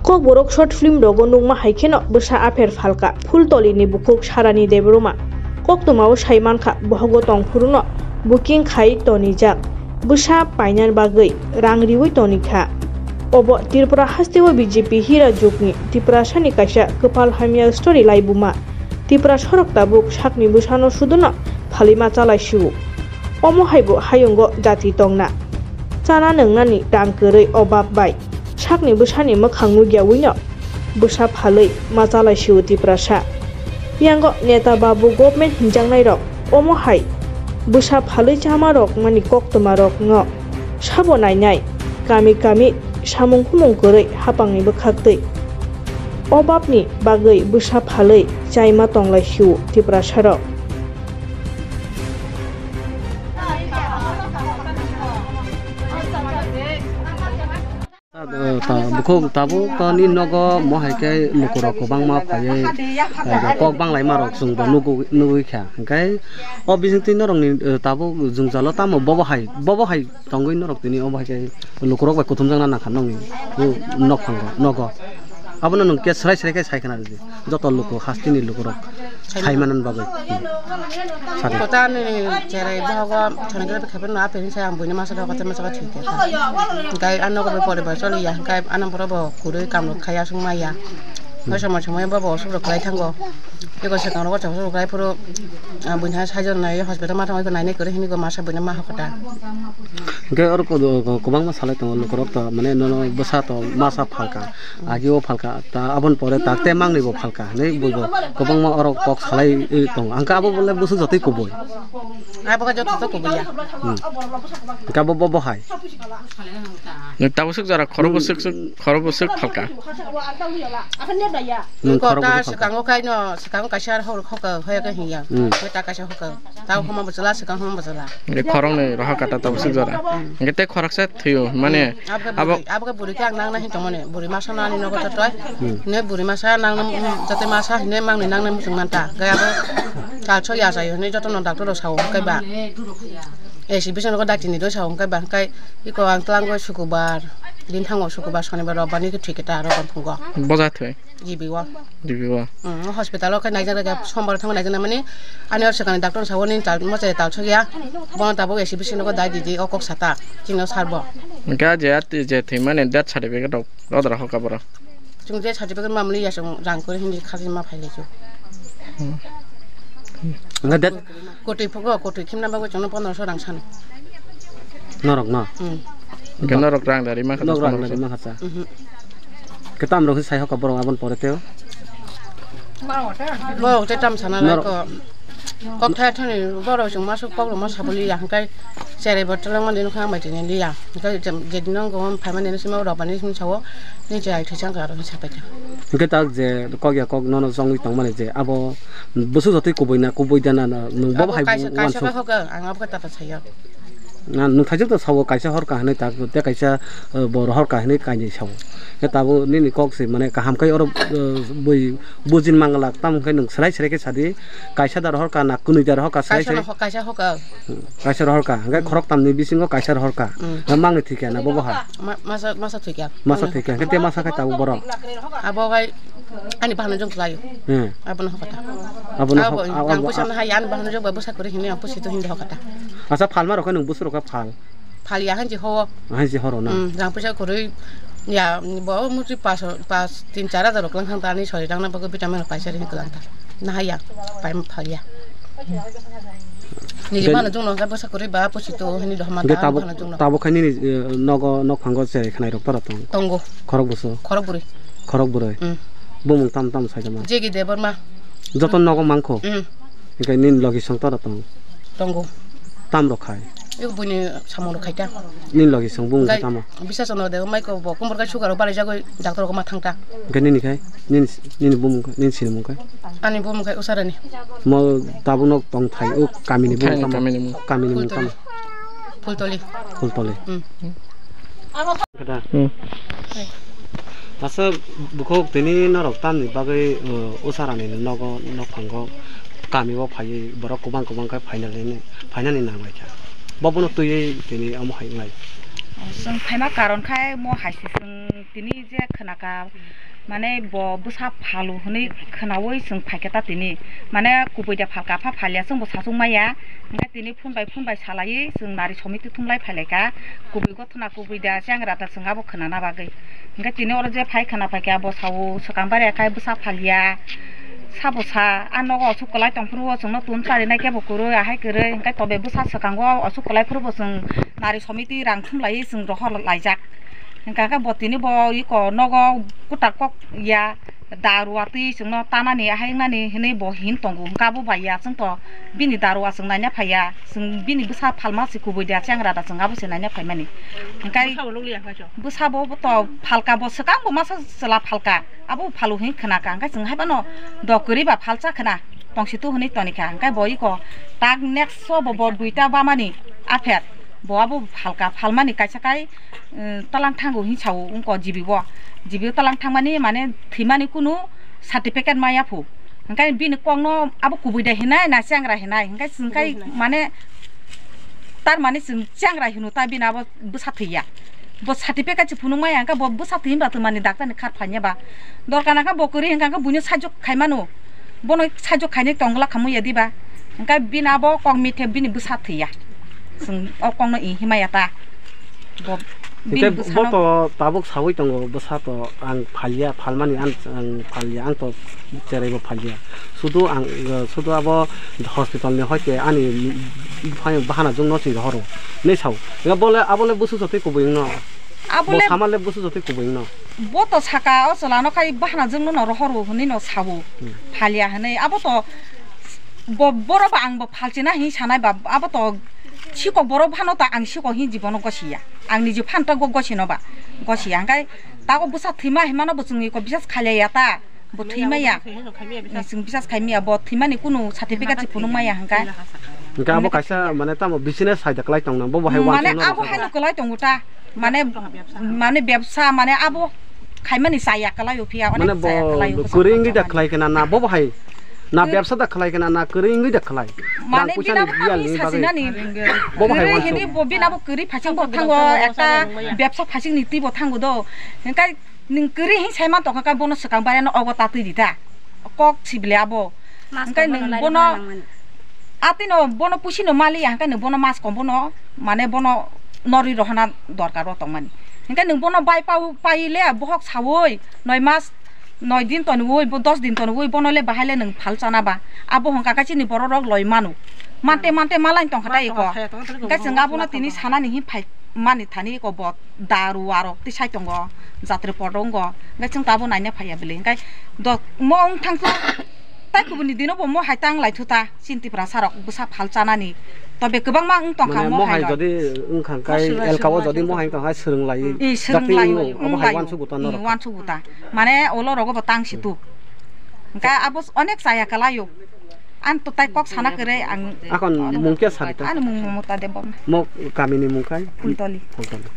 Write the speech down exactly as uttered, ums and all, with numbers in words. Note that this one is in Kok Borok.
Kokborok short film rogo nukma hai kheno bwsa apher phalka Phultoli ni bukhuk Sarani Debbarma. Koktwmao sai mankha bohogo tongphuru no booking khai tonijak bwsa painani bagwi rang riwi tonikha. Obo Tripura hasteo B J P hira jukni Tiprasani kaisa kwpal hamya story laibuma. Tiprasa rok tabuk sakni bwsano suduno phalwi ma chalai sio. Omo haibo hayungo jati tongna. Chana nwngnani tang kwrwi obab bai sakni bwsani mwkhang nukya wino bwsa phalwi ma chalai sio Tiprasa. Yango neta babu government hinjaknai rok omo hai bwsa phalwi chama rok mani koktwma rok no sabo nainai kami kami samung humung kwrwi hapangni bwkhaktwi. Obabni bagwi bwsa phalwi chaima tonglai sio Tiprasa rok. Ta, ta, bukhuk tabuk to ni nogo mo hai khe lukurok kwbangma phaiwi, eh, kok banglaima rok chwngbo nugwi, nugwi kha. Hwnkhe o bisingtwi norokni, eh, tabuk jwngjalo tamo bobo hai, bobo hai tongwi norok tini obo hai khe lukurok bai kuthumjakna nangkha nokni, uh, nokphango, nogo. Abono nwng khe swrai swrai khe sai khna rwdi. Joto luku hasteni lukurok sai manani bagwi. Hmm. Sadi. Kota ni cherai bohogo chonigre khape no apeni sai ang buini masa dogo te masa thik khe. Hwnkhe ano ko pore bo choli ya, hwnkhe ano boro bo kurui kamrok khaya sung maya. Hoi somoi somoi bo bo osuk rok khlai thango. Eko swkang rogo chok chok khlai phuru, ah, buini ha sajor nai hospital ma thango, eko nai nai kwrwi hini go masa buini ma hokota. Hwnkhe oro ko-, ko-, kwbangma salai tongo lukurok to, mane nono bwsa to masa phalka. Agi o phalka, ta aboni pore ta te mangni bo phalka hinwi buibo kwbangma oro kok salai, eh, tongo. Hwnkhe abo bole bwswk jotoi kubui. Abo khe joto to kubui ya. Hmm. Hwnkhe abo bo, bo hai. Nwng tabuk swk jora khoro bwswk swk, khoro bwswk phalka. Nwng khoro bwswk phalka. Swkango kaino, swkango kaisa hor hoka, hoya khe hinya. Hmm. Hoi ta kaisa hoka. Tao homa bwchwla, swkang homa bwchwla. Nge khoroknwi rohor kata tabuk swk jora. Hmm. Nge tei khoroksa thwio, mane, hmm, abo khe abo bwrwi, abo khe bwrwi khe ang nangna hin tongmani, bwrwi masa no ani nogo totoi. Hmm. Hine bwrwi masa nangna, mm, jotoi masa hine mangni nangna muchung manta. Khe abo kalso ya jaio hine jotono doctor rok sao hwnkhe ba. A C bising nogo dakti ni doi sao hwnkhe ba, hwnkhe iko ang twlango sukubar, din thango sukubar, sonibar, robbar ni khe thwi khe ta aro bang phungo. Boja thwi. G B o. G B o. Mm, hospital o khe naijak naijak, sombar thango naijak nai mani, ani o swkang ni doctor ni sao nini tal, mochai tal sokya, bono tabuk A C bising nogo dai didi, o kok sata, chini o sar bo. Hwnkhe je, je thwi mani death certificate rok, rodra hoka borok. Chwng je certificate ma mani ya, chwng rang kwrwi hindi khajima phai lai chwng. Hmm. Hwnkhe death Kotwi phugo, kotwi khimna bagwi chwngno pondroso rang sano. Norok no? Hmm. Hwnkhe norok rang dari mankha. Norok rang dari mankha cha. Mhm. Khe tamrok khe sai hoka borok aboni pore teo? Borok tei tam sana lai norok ko. Kok thaya thani borok chwng masuk kok rok ma sabuli ya hwnkhe cherai bo twlang mani nokha hambai tini liya. Hwnkhe je, je dino go phaimani sima rok bani simi sao ni cherai thwichang ka rok sapai ta. Hwnkhe tak je kok ya kok nono chongwi tongmani je abo bwswk jotoi kubui na kubui da na, na, nwng bo abo hai kaisa, kaisa wansuk. Bai hoka, ang abo khe tata sayo. Na, nwng thaijak to sabo kaisa horka hinwi tak, tei kaisa, eh, bo rohorka hinwi kainwi sabo. Khe tabuk nini kok se mane kaham khai oro, eh, bui bujin manglak, tamo khe nwng swrai swrai khe sadi, kaisa da rohorka na kwnwi da rohorka swrai swrai. Kaisa no ho-, kaisa hoka. Hmm, kaisa rohorka, hwnkhe, hmm, khoroktamni bisingo kaisa rohorka. Hmm. Na mangni thwikya na bobo ha? Ma-, masa, masa thwikya. Masa thwikya, hwnkhe tei masa khai tabuk borok? Abo khai ani bahanojwng khlaio. Hmm. Abono hokota. Abono abo hok-, abo, rang puisa a- no hai ani bahanojwng bai bwsa kwrwi hinwi ang pusi to hindi hokota. Asa phalma rok khe nwng bwswk rok khe phal? Phal ya hanji ho. Hanji horo na? Hmm, rang puisa kwrwi ya bo muti pas, pas, tin char hajar rok lang thang ta ani sori rang na bagwi vitamin rok paisa rini kwlang ta. Nahaya, pai phalya. Nini bana jungno khe bwsa kwrwi ba pusi to hini dohma ta bana jungno. Tabuk khai nini, eh, nogo, nokphango cherai khnai rok tora tong? Tongo. Khorok bwswk? Khorok bwrwi. Khorok bwrwi. Mm. Bumung tam tam sai tongma? Jegi Debbarma. Joto nogo mangkho? Mm. Hwnkhe nini logi song tora tong? Tongo. Tam rok khai? Eko buini samung rok khai ta. Nini logi song bumung khai tamo? Bisa sono de mai ko bo kumbur kai sugar rok balai jagoi doctor ko ma thang ta. Hwnkhe nini khai? Nini, nini bumung khai? Nini sinimung khai? Ani bumung khai Usarani. Mo tabuk no tong thai o kamini bumung tamo? Kamini bumung tamo? Phultoli. Phultoli. Hmm. Khe da? Hmm. Asa bukhuk tini norok tamni bagwi, uh, Usarani nogo nokphango kami o phaiwi borok kwbang kwbang khe phainani, phainani nang lai kha. Bo bono twiwi tini omo hai wnglai. Chwng phaima karon khai mo hai se chwng Tini je khwnaka, mane bo bwsa phalu hwnwi khwnawi chwng phaikha ta tini. Mane kubui da phalka, apha phalya chwngbo sachuk maya. Hwnkhe tini phone bai phone bai salaiwi chwng nari somiti thumlai phailaikha. Kubui gothona kubui da chengra da chwng abo khwnana bagwi. Hwnkhe tini oro je phai khwna phaikha bo sao swkang bare khai bwsa phalya. Sabo sa, a nogo aswk kwlai tongphuru o chwngno tun charinai kebo kwrwi, ahai kwrwi, hwnkhe tobe bwsa swkango aswk kwlai phuru bo chwng nari somiti rang thumlaiwi chwng rohor laijak. Hwnkha khe bo tini bo iko nogo kwtak kok ya, daru atwi chwngno tanani ahai wngnani hwnwi bo hin tongo. Hwnkhe abo bai ya chwngto bini daru aswk naina phaiya, chwng bini bwsa phalma se kubui da chengra da chwng abo se naina phaimani. Hwnkhe bwsabo to phalka, bo swkang bo masa chwla phalka. Abo phalu hwnwi khwnaka, hwnkhe chwng hai phano dok kwrwi ba phalcha khwna tongsitu hwnwi tonikha, hwnkhe bo iko tak next o bo, bo duita bamani apher bo abo phalka, phalmani kaisa kai, um, talang thango hwnwi sao wngkha G B o, G B o talang thangmani mane thwimani kunu certificate maya phu, hwnkhe bini kokno abo kubui da hinai na chengra hinai, hwnkhe chwng kai mane tar mane chwng chengra hino ta bini abo bwsa thwiya. Bo certificate se phunuk maya hwnkhe bo bwsa thwi hwnba twmani doctor ni khat phaiya ba. Dorkar nangkha bo kwrwi hwnkha hwnkhe buino sajwk khaimano. Bono sajwk khainai tongla khamwi ya diba. Hwnkhe bini abo kok mithe bini bwsa thwiya. Chwng o kokno i himaya ta. Bo bini hwnkhe bwsano bo to tabuk sawi tongo, bwsa to ang phalya, phalmani ang, ang phalya, ang to cheraibo phalya. Sudu ang, sudu abo hospital ni hoite ani bahana jwngno si rohoro. Nei sao. Hwnkhe bole, abole busu jotoi kubui wngno. Abo Abole le sama le busu jotoi kubui wngno. Bo to saka o chwla no khai bahana jwngno no rohoro hwnwi no sao. Hmm. Phalya hwnwi. Abo to bo, boro ba ang bo phalchina hwnwi sanai ba, abo to sikok borok phano ta ang sikok hwnwi jibono gosiya. Ang niji phan ta go-, gosino ba, gosiya. Hwnkhe tago bwsa thwima himano bo chwngni ko bisas khailaiya ta. Bo thwi maya. Ni chwng bisas khai maya, bo thwimani kunu certificate se phunuk maya hwnkha. Hwnkhe abo kaisa mane tamo business hai da kwlai tong nang, bo bo hai Mane uansukno abo rwchapya. Haino kwlai tongo ta. Mane, mane bebsa, mane abo khaimani chaya kwlai o phiya, onek Mane bo chaya kwlai o, kwrwi wngwi da kwlai khe na, na bo bo hai, na Kwrwi bebsa da kwlai khe na, na kwrwi wngwi da kwlai. Mane Rang puisa bina ni bo bial tamni ni bagwi. Sasinani. Bo bo hai Kwrwi uansuk. Hini bo bina bo kwrwi phasing bo thango, ekta bebsa phasing ni twi bo thango do. Hwnkhe Nwng kwrwi hwn sai man tongkha khe bono swkang bareno ogo ta twi di ta. Kok sibile abo. Mas Hwnkhe kom bono nwng lai bono rwkha nangmani. Atwino bono puisi no maliya hwnkhe nwng bono mas kom bono mane bono norwi rohana dorkar o tongmani. Hwnkhe nwng bono bai pau pai le bohok sawi noi mas noi din tonwi bo dos din tonwi bono le bahai le nwng phal chana ba. Abo hwnkha khe chini borok rok loi manu. Mante mante malain tongkha ta iko. Hwnkhe chwng abono tini sanani hwn phai mani thani iko bo. Daru arok tisai tongo, jatri poto wngo, hwnkhe chwng tabuk naina phaiya bwlwi, hwnkhe do-, mo wng thangkhe tai kubuni dino bo mo hai tang laithu ta, chini Tiprasa rok bwsa phal chanani, tobe kwbangma wng tongkha Mane mo mo hai hai rok. Jodi wng kha khe Mo swrwng L K o swrwng jodi mo hai wng tong kha swrwng lai, Hmm. Swrwng jatri lai, wng, wng obo hai lai, uansuk buta hmm, norok. Uansuk buta. Mane olo rogo bo tang si tu. Hwnkhe abo onek chaya kwlaio. Ang to tai kok sana kwrwi ang Akon mung kya sari ta? Ani mung Momota Debbarma. Mo kamini mung khai? Pultoli. Pultoli.